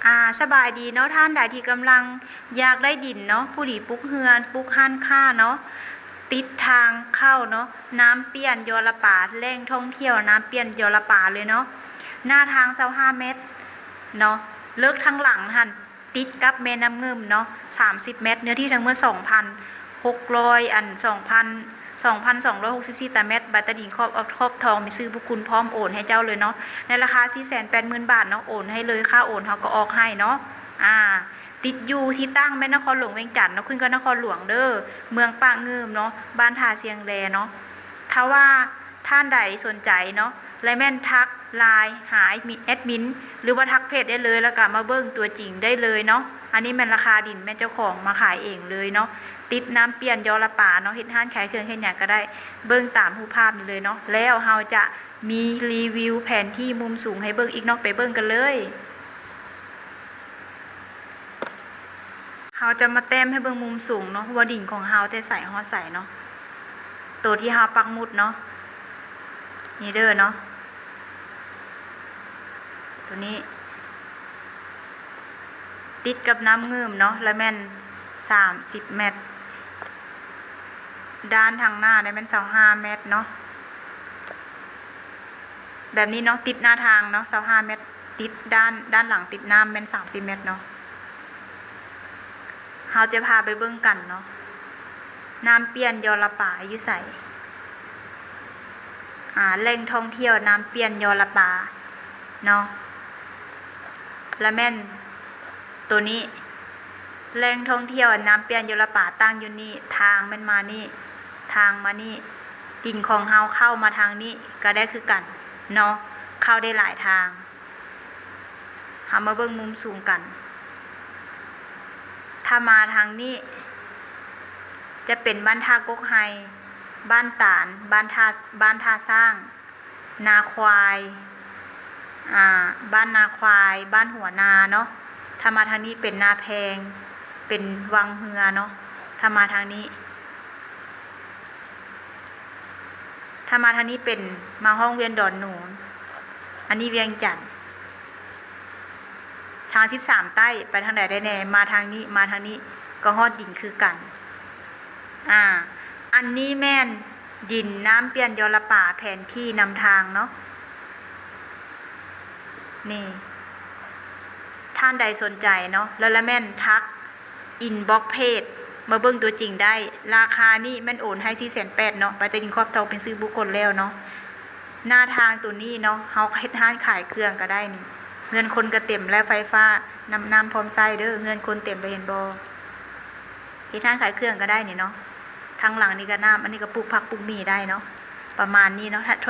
ອາ ສະບາຍດີເນາະ, ທ່ານໃດທີ່ກຳລັງຢາກໄດ້ດິນເນາະ ຜູ້ດີປຸກເຮືອນ ປຸກຮ້ານຄ້າເນາະ, ຕິດທາງເຂົ້າເນາະ, ນ້ຳປ່ຽນ ຢໍລະປາ, ແຫຼ່ງທ່ອງທ່ຽວນ້ຳປ່ຽນ ຢໍລະປາ ເລີຍເນາະ. ໜ້າທາງຊາວຫ້າແມັດເນາະ, ເລິກທາງຫຼັງຫັ້ນ ຕິດກັບແມ່ນ້ຳງື່ມເນາະ ສາມສິບແມັດ, ເນື້ອທີ່ທັງໝົດສອງພັນຫົກຮ້ອຍ ອັນ ສອງພັນ ສອງພັນສອງຮ້ອຍຫົກສິບສີ່ຕາແມັດ, ໃບຕາດິນຂອບອອກຂອບທອງ ມີຊື່ບຸກຄຸນພ້ອມໂອນໃຫ້ເຈົ້າເລີຍເນາະ ໃນລາຄາສີ່ແສນແປດໝື່ນບາດເນາະ, ໂອນໃຫ້ເລີຍ, ຄ່າໂອນເຮົາກໍອອກໃຫ້ເນາະ. ອາ ຕິດຢູ່ທີ່ຕັ້ງແມ່ນນະຄອນຫຼວງວຽງຈັນເນາະ, ຂຶ້ນກັບນະຄອນຫຼວງເດີ, ເມືອງປາກງື່ມເນາະ, ບ້ານທ່າຊຽງແລເນາະ. ຖ້າວ່າທ່ານໃດສົນໃຈເນາະ ແລະແມ່ນທັກ ໄລນ໌ ຫາແອັດມິນ ຫຼືວ່າທັກເພຈໄດ້ເລີຍ, ແລ້ວກໍມາເບິ່ງຕົວຈິງໄດ້ເລີຍເນາະ. ອັນນີ້ແມ່ນລາຄາດິນ ແມ່ນເຈົ້າຂອງມາຂາຍເອງເລີຍເນາະ, ຕິດນ້ຳປ່ຽນ ຢໍລະປາເນາະ, ເຮັດຮ້ານຂາຍເຄື່ອງເຮັດຫຍັງກໍໄດ້, ເບິ່ງຕາມຮູບພາບນີ້ເລີຍເນາະ. ແລ້ວເຮົາຈະມີຣີວິວແຜນທີ່ມຸມສູງໃຫ້ເບິ່ງອີກເນາະ, ໄປເບິ່ງກັນເລີຍ. ເຮົາຈະມາແຕ້ມໃຫ້ເບິ່ງມຸມສູງເນາະ ວ່າດິນຂອງເຮົາແຕ່ໃສຮອດໃສເນາະ, ໂຕທີ່ເຮົາປັກໝຸດເນາະ, ນີ້ເດີເນາະ, ໂຕນີ້ ຕິດກັບນ້ຳງື່ມເນາະ ລະແມ່ນສາມສິບແມັດ, ດ້ານທາງໜ້າໄດ້ແມ່ນຊາວຫ້າແມັດເນາະ, ແບບນີ້ເນາະ, ຕິດໜ້າທາງເນາະ ຊາວຫ້າແມັດ, ຕິດດ້ານ ດ້ານຫຼັງຕິດນ້ຳແມ່ນສາມສິບແມັດເນາະ. ເຮົາຈະພາໄປເບິ່ງກັນເນາະ, ນ້ຳປ່ຽນ ຢໍລະປາ ຢູ່ໃສ? ອາ ແຫຼ່ງທ່ອງທ່ຽວນ້ຳປ່ຽນ ຢໍລະປາ ເນາະ, ລະແມ່ນໂຕນີ້ ແຫຼ່ງທ່ອງທ່ຽວນ້ຳປ່ຽນ ຢໍລະປາ ຕັ້ງຢູ່ນີ້, ທາງແມ່ນມານີ້, ທາງມານີ້, ດິນຂອງເຮົາເຂົ້າມາທາງນີ້ກໍໄດ້ຄືກັນເນາະ, ເຂົ້າໄດ້ຫຼາຍທາງ. ເຮົາມາເບິ່ງມຸມສູງກັນ. ຖ້າມາທາງນີ້ ຈະເປັນບ້ານທ່າກົກໄຮ, ບ້ານຕານ, ບ້ານທ່າ ບ້ານທ່າຊ້າງ, ນາຄວາຍ, ອາ ບ້ານນາຄວາຍ, ບ້ານຫົວນາເນາະ. ຖ້າມາທາງນີ້ເປັນນາແພງ, ເປັນວັງເຮືອເນາະ. ຖ້າມາທາງນີ້ ຖ້າມາທາງນີ້ເປັນ ມາຫ້ອງວຽງດອນໜູນ, ອັນນີ້ວຽງຈັນ. ທາງສິບສາມໃຕ້ໄປທາງໃດໄດ້ແດ່? ມາທາງນີ້, ມາທາງນີ້ກໍຮອດດິນຄືກັນ. ອາ ອັນນີ້ແມ່ນດິນນ້ຳປ່ຽນ ຢໍລະປາ ແຜນທີ່ນຳທາງເນາະ. ນີ້ ທ່ານໃດສົນໃຈເນາະ ແລ້ວລະແມ່ນທັກ ອິນບັອກເພຈມາເບິ່ງຕົວຈິງໄດ້. ລາຄານີ້ແມ່ນໂອນໃຫ້ສີ່ແສນແປດເນາະ, ໃບຕາດິນຂອບທອງເປັນຊື່ບຸກຄົນແລ້ວເນາະ. ໜ້າທາງໂຕນີ້ເນາະ ເຮົາເຮັດຮ້ານຂາຍເຄື່ອງກໍໄດ້ນີ້, ເຮືອນຄົນກໍເຕັມແລ້ວ, ໄຟຟ້າ ນ້ຳ ນ້ຳພ້ອມໃຊ້ເດີ, ເຮືອນຄົນເຕັມໄປເຫັນບໍ່? ເຮັດຮ້ານຂາຍເຄື່ອງກໍໄດ້ນີ້ເນາະ. ທາງຫຼັງນີ້ກໍນ້ຳ, ອັນນີ້ກໍປູກຜັກປູກໝີ່ໄດ້ເນາະ, ປະມານນີ້ເນາະ.